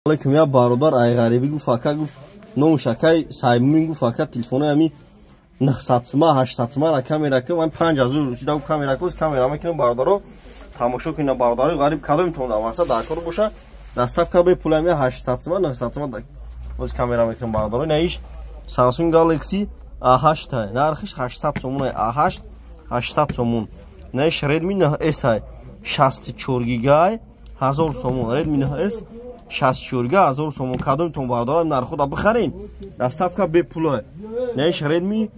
Алейкум, я бародар ай ғарибӣ гуфт, ака, гуфт, номуш акай Саймумин, гуфт, ака, телефонои ами 900 сима, 800 симара камера ки ман 5000 чида камера кус камера мекунам, бародаро, тамошо кунед. Бародарои ғариб, кадомитон дар мақсад дар кор боша, доставка бепул. Ами 800 сима, 900 сима боз камера мекунам, бародаро. Наиш Samsung Galaxy A8, нархиш 800 сомон, A8 800 сомон. Наиш Redmi 9S 64 гигай, 1000 сомон. Redmi 9S 64 гига, 1000 сомон. Кадомитон, бародарам, нархода бихарен, доставка бепула. Наиш Redmi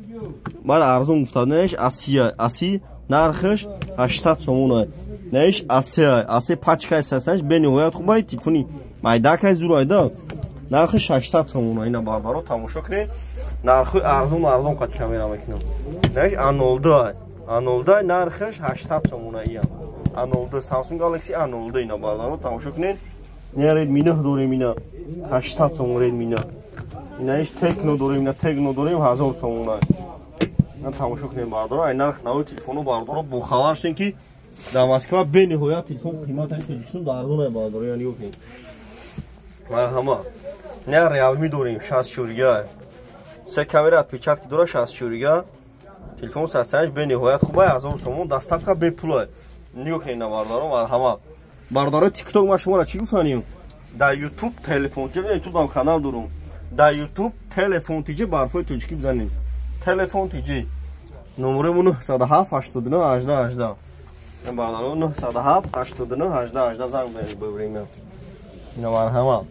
ман арзон гуфта, наиш A30, A30 нархиш 800 сомон. Наиш A3, A3 пачкаи сасаш бениҳоят хубай, телефони майдакай, зурайда, нархи 600 сомон. Ина, бардаро, тамошо кунед, нархи арзон арзон қати камера мекунам. Наиш A02, A02 нархиш 800 сомон. Ия A02, Samsung Galaxy A02. Ина, бардаро, тамошо кунед. Ина Redmi 9 дорем, ина 800 сомон Redmi 9. Ина иш Tecno дорем, ина Tecno дорем, 1000 сомон. Ина тамошо кунед, бардаро, ай нарх нави телефоно. Бардаро, бохабар шудем, ки дар Москва бениҳоят телефон қимат, ай Тоҷикистон арзон. Бардаро, я нигоҳ кунед, марҳама. Не, Realme дорем, 64 гига, се камера, отпечатки дора, 64 гига телефон, састанаш бениҳоят хубай, 1000 сомон, доставка бепула. Нигоҳ кунед, бародаро, марҳама. Бародаро, ТикТок, ман шуморо чӣ гуфтанем? Дар Ютуб Телефон Тиҷи, Ютубам канал дорум, дар Ютуб Телефон Тиҷи барфои тоҷикӣ бизанед, Телефон Тиҷи. Номерамо 907 89 18 18. Бародаро, 907 89 18 18 занг бизанед бо время. Ина, марҳама.